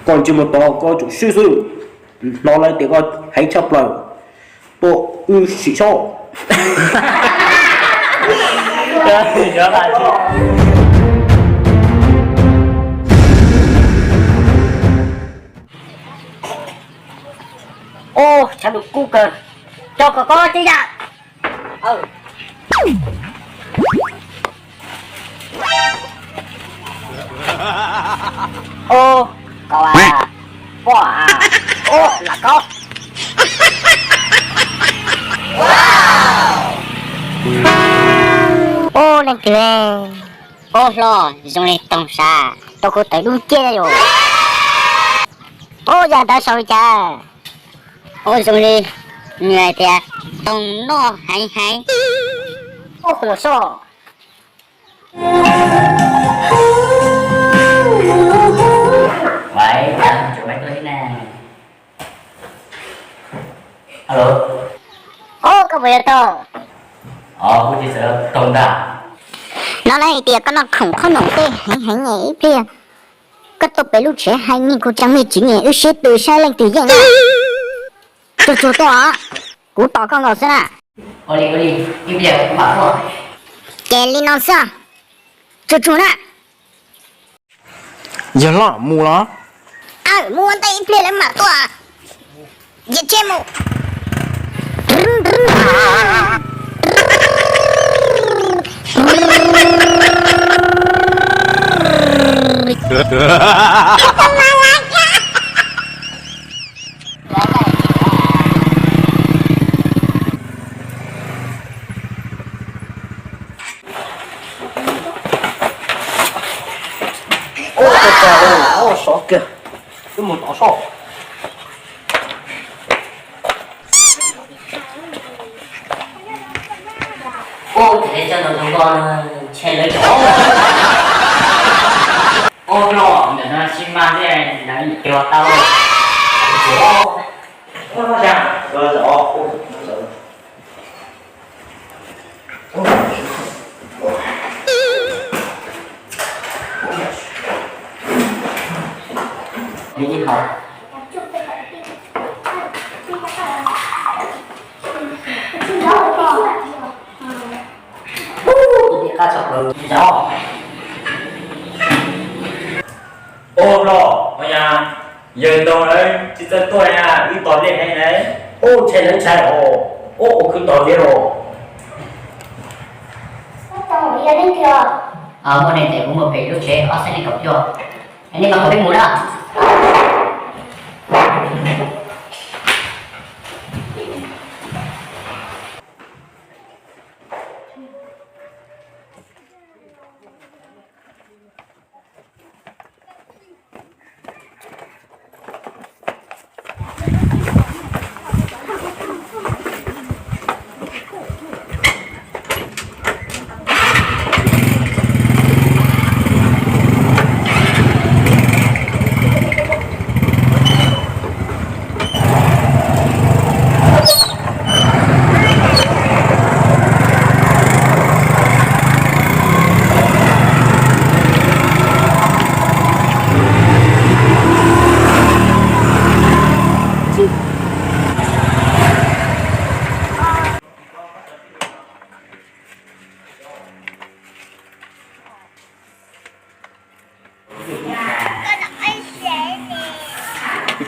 Koj tsis mus tod koj tsum swb xwb. Hnov lawv tias koj heev tshaj plaws, tuaj wb sim soj. Ua, tshav ntuj kub kawg, tso kom koj tib yam. Ua, koj a, poj a, ua, lam koj. Ua, leej twg? Ua, hlob, zoo li Toog sav rau kuv tawm dub nciab yom. Ua, yog ntawd sau li cas? Ua, zoo li nws hais tias Toog noj heev heev. Ua, hlob soj. Ua, koj puas yuav tau? Ua, kuv tsis xav tau ntag. No lawv hais tias koj noj khoom qhob noom tej heev heev ib pliag, koj tuaj pem lub tsev hais niag kuv tseem me tsis niam wb sib tw saib leej twg yeej na. Tsuag tsuag tuaj, kuv tos koj nkaus xwb na. Ua li, ua li, ib pliag kuv mam tuaj. Ces li no xwb, tsuag tsuag na. Yawg hlob, mus los? Aw, mus ua ntej ib pliag lawv mam tuaj. Yawm tsheb mus. Ua, ua, ua, sov kiag, wb mus tom soj. Ua, ces coj nws tus ko ntshe lawv cov. Ua, no ntawm no tsis mas thiab, lawv cuag tau. Ua, tus tib qab tshaj plaws zov. Ua, hlob, ua cas yawg ntoo lawv tsis txawj tuaj na, wb tos deb heev na. Ua, ntshai lawv ntshai os. Ua, ua, kuv tos deb os. Muaj neeg tias kuv mus pem lub tsev ob xees kaum cuaj, nej mas kom peb mus na.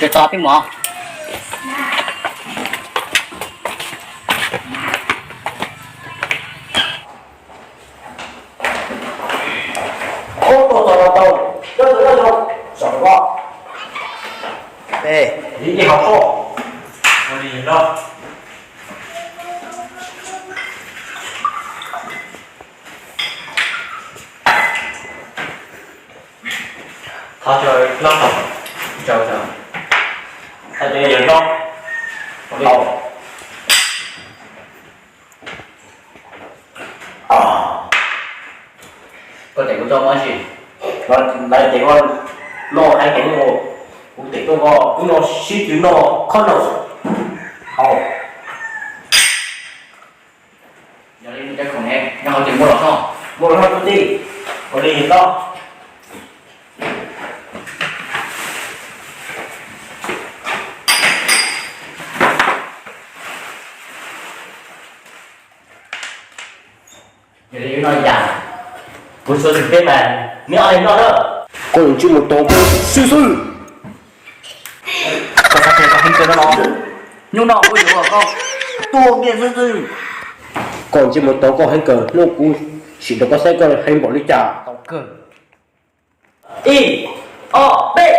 Tso peb mus. Ub, tuaj txog no tau, cov tus loj zoo, saum koj. Ej, li ib hauv soj. Ua li loj. Thov caw loj, caw, caw. Thov caw yawg hlob. Ua li. Koj tem kuv tso mob tsis? Lawv tem koj noj heev heev, kuv tem koj, wb no sib tw noj khob noom. Hau. Yog li mus cov khoom ne, nyob hauv ces muab los soj. Muab los soj tub tij. Ua li koj. Li cas? Kuv xyuas xwm teb mas neb ob leeg noj na. Koj yeej tsis mus tau koj xwb xwb. Koj xav tias koj heev kawg no los? Hnub no kuv yuav ua koj tuag kiag xwb xwb. Koj tsis mus tau koj heev kawg, hnub kuv sim rau koj saib koj heev npaum li cas. Tau kawg. Ib, ob, peb.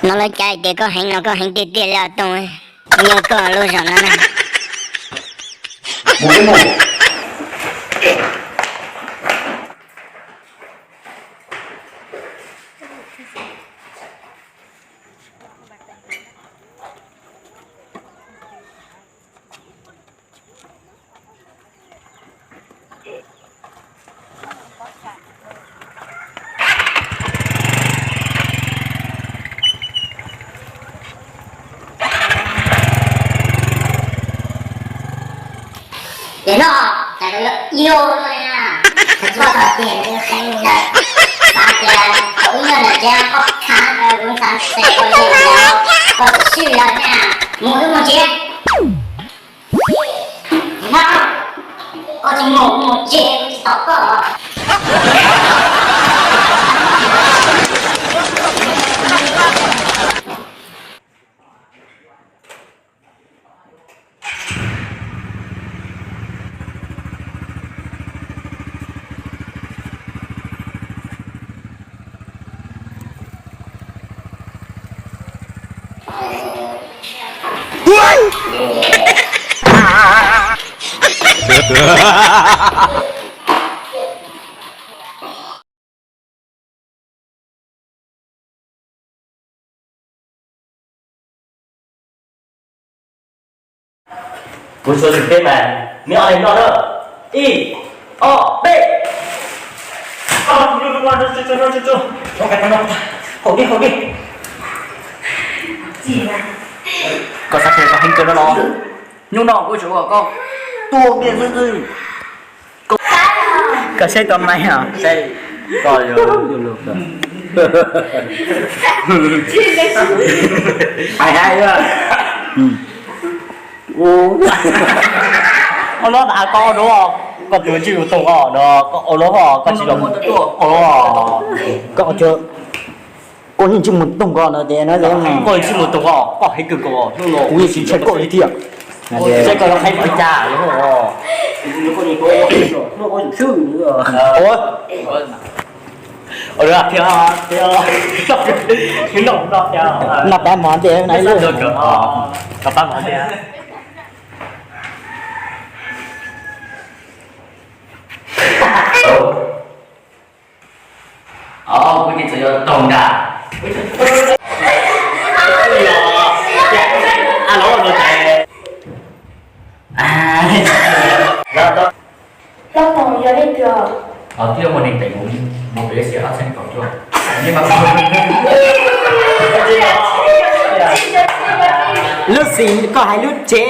No lawv cav hais tias koj heev no koj heev tiag tiag li os Tooj. Nyob koj lub zos no na. Ces no, cas yuav yog no na, txog tog tias nws heev lawm, xav tias thaum ub nyob ntawm tsev koj khab kuv xav xev koj li ntawd, koj sim sij los na, mus wb mus tsev. No, koj tsis mus mus tsev kuv tsis tos koj. Kuv xyuas xwm teb mas neb ob leeg noj na. Ib, ob, peb. Haum dib, haum dib. Koj xav tias koj heev kawg no los? Hnub no kuv yuav ua koj tuag kiag xwb xwb. Koj saib tau mas os, saib koj yuav luag kawg. Hais hais. Ua lub tas koj ua dua, koj tus tsis ua toog os, koj ua lub os, koj tsis los ua lub os. Koj, koj yeej tsis mus toog koj no ces no, koj tsis mus toog koj, koj heev kawg koj, hnub no kuv yeej tsis ntshai koj li tiag. Seb koj yuav qhib qhov cas los. Ua, ua, noj pab mov tiag na, ib lub. Noj pab mov tiag. Kuv ces txawm yog toog ntag. Toog yog leej twg? Tij laug Muas Neeg, tes mus, mus pem ib xis ob txhiab kaum cuaj. Lub xis koj hais lub tsev.